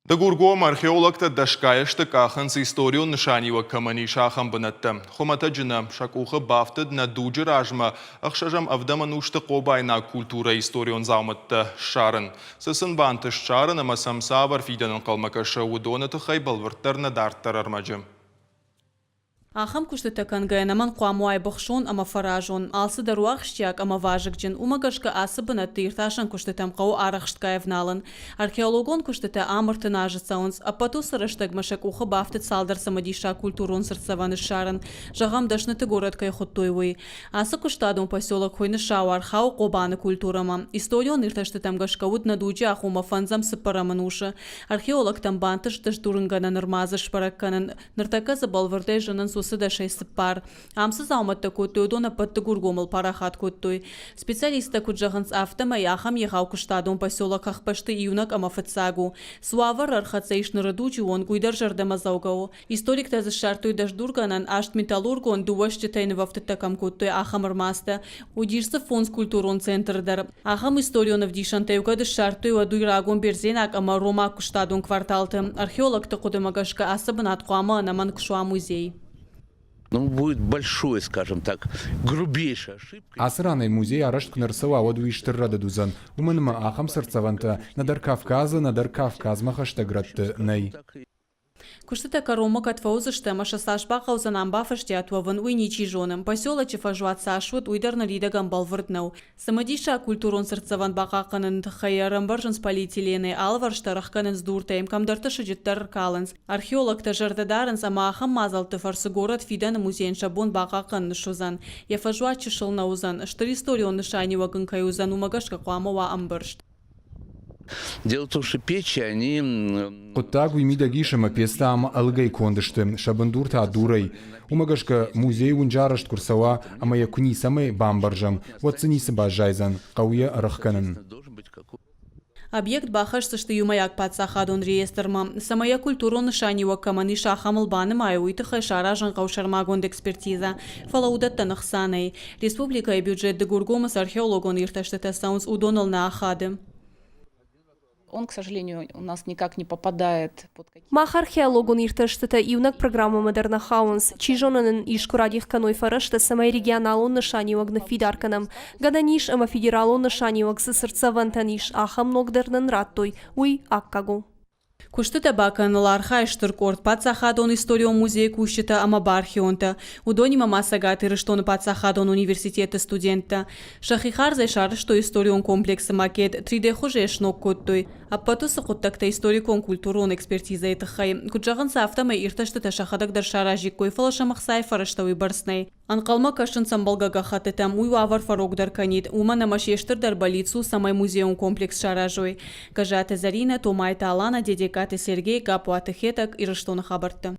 Дыгургомы археологтӕ дӕсгай ӕзты къахынц историон нысаниуӕг кӕмӕн ис, ахӕм бынӕттӕ. Хуымӕтӕджы нӕ сӕ къухы бафтыд нӕ дуджы размӕ ӕхсӕзӕм-ӕвдӕм ӕнусты хъобайнаг культурӕйы историон дзаумӕттӕ ссарын. Цы сын бантыст ссарын ӕмӕ сӕм цавӕр фидӕн ӕнхъӕлмӕ кӕсы, уыдоны тыххӕй бӕлвырддӕр нӕ дарддӕр ӕрмӕджы. Ахӕм куыстытӕ кӕнгӕйӕ нӕмӕн хъуамӕ уай быхсон ӕмӕ фӕразон. Алцыдӕр у ахсджиаг ӕмӕ вазыгджын, уымӕ гӕсгӕ ацы бынӕтты иртасӕн куыстытӕм хъӕуы арӕхстгай ӕвналын. Археологон куыстытӕ ам 30 азы цӕуынц. Ӕппӕт уыцы рӕстӕгмӕ сӕ къухы бафтыд цалдӕр цымыдисаг культурон цыртдзӕвӕны ссарын. Зӕгъӕм, дӕсныты горӕт кӕй хуыдтой, уый. Ацы куыстадон поселок хуыйны Сауар, хауы Хъобаны культурӕмӕ. Историон иртӕстытӕм гӕсгӕ уыд нӕ дуджы агъоммӕ фӕндзӕм-цыппӕрӕм ӕнусы. Археологтӕм бантыст дыстдурынгӕнӕн ӕрмадзы сбӕрӕг кӕнын. Ныртӕккӕ дзы бӕлвырдӕй зынынц уыцы дӕсӕй цыппар. Ам цы дзаумӕттӕ кодтой, уыдон ӕппӕт Дыгургомыл парахат кодтой. Специалисттӕ куыд зӕгъынц, афтӕмӕй ахӕм егъау куыстадон поселок хӕхбӕсты иунӕг ӕмӕ фыццаг у. Цы уавӕры ӕрхӕццӕ ис ныры дуджы онг, уый дӕр зӕрдӕмӕдзӕугӕ у. Историктӕ дзы ссардтой дӕсдургӕнӕн, аст металлургон, дыууӕ стджытӕй нывӕфтыдтӕ кӕм кодтой, ахӕм ӕрмадзтӕ. Уыдис дзы фондз культурон центры дӕр. Ахӕм историон ӕвдисӕнтӕ-иу кӕд ссардтой, уӕд уый рагон бердзенаг ӕмӕ ромаг куыстадон кварталты. Археологты хъуыдымӕ гӕсгӕ ацы бынат хъуамӕ ӕнӕмӕнг суа музей. Ну, будет большой, скажем так, грубейшая ошибка. Ацы ранӕй музей арӕзт куы нӕ рцӕуа, уӕд уый стыр рӕдыд уыдзӕн, уымӕн ӕмӕ ахӕм цыртдзӕвӕнтӕ нӕдӕр Кавказы, нӕдӕр Кавказмӕ хӕстӕг рӕтты нӕй. Куыстытӕ кӕронмӕ кӕд фӕуыдзысты ӕмӕ сӕ цас бахъӕудзӕн ам бафӕстиат уӕвын, уый ничи зоны. Поселочы фӕзуат цас уыд, уый дӕр ныридӕгӕн бӕлвырд нӕу. Цымыдисаг культурон цыртдзӕвӕн бахъахъхъӕныны тыххӕй ӕрӕмбӕрзынц полиэтиленӕй, алывӕрстӕ ӕрӕхгӕнынц дуртӕй, кӕмдӕрты сыджыт дӕр ӕркалынц. Археологтӕ зӕрдӕ дарынц ӕмӕ ахӕм мадзӕлтты фӕрцы горӕт фидӕны музейӕн сӕ бон бахъахъхъӕнын суыдзӕн. Йӕ фӕзуат чысыл нӕ уыдзӕн, стыр историон нысаниуӕг ын кӕй уыдзӕн, уымӕ гӕсгӕ хъуамӕ уа ӕмбӕрзт. Дело в том, что печи, они... Хъуыддаг уый мидӕг ис, ӕмӕ пецтӕ ам ӕлыгӕй конд сты, сӕ бындур та дурӕй. Уымӕ гӕсгӕ музей уынджы арӕзт куы рцӕуа ӕмӕ йӕ куы ницӕмӕй бамбӕрзӕм, уӕд дзы ницы баззайдзӕн, хъӕуы йӕ ӕрӕхгӕнын. Объект бахӕсдзысты иумӕйаг паддзахадон реестрмӕ. Цӕмӕй йӕ культурон нысаниуӕг кӕмӕн ис, ахӕмыл банымайой, уый тыххӕй саразын хъӕуы сӕрмагонд экспертизӕ. Фӕлӕ уыдӕттӕн ӕхца нӕй. Республикӕйы бюджет Дыгургомы цы археологон иртӕстытӕ цӕуынц, уыдоныл нӕ ахады. Он, к сожалению, у нас никак не попадает под Мах археологон иртӕстытӕ иунӕг программӕмӕ дӕр нӕ хауынц. Чи зоны нын искуы радих кӕной фӕрӕзтӕ, цӕмӕй регионалон нысаниуӕг ныффидар кӕнӕм. Гӕнӕн ис, ӕмӕ федералон нысаниуӕг цы цыртдзӕвӕнтӕн ис, ахӕм ног дӕр нын радтой. Уый аккаг у. Куыстытӕ бакӕныныл архайы стыр къорд паддзахадон историон музейы кусджытӕ ӕмӕ бархионтӕ, уыдонимӕ ма Цӕгат Ирыстоны паддзахадон университеты студенттӕ. Сӕхи хардзӕй сарӕзтой историон комплексы макет, 3D-хуызӕй сног кодтой. Ӕппӕт уыцы хъуыддӕгтӕ историкон-культурон экспертизӕйы тыххӕй. Куыд зӕгъынц, афтӕмӕй иртӕстытӕ сӕхӕдӕг дӕр саразиккой, фӕлӕ сӕм ӕхцайы фӕрӕзтӕ уыйбӕрц нӕй. Ӕнхъӕлмӕ кӕсынц ӕмбӕлгӕ гӕххӕттытӕм, уый уавӕр фӕрогдӕр кӕнид, уымӕн ӕмӕ се стырдӕр бӕллиц у, цӕмӕй музейон комплекс саразой. Гӕззаты Зӕринӕ, Томайты Алана, Дедегкаты Сергей, Гаппуаты Хетӕг, Ирыстоны хабӕрттӕ.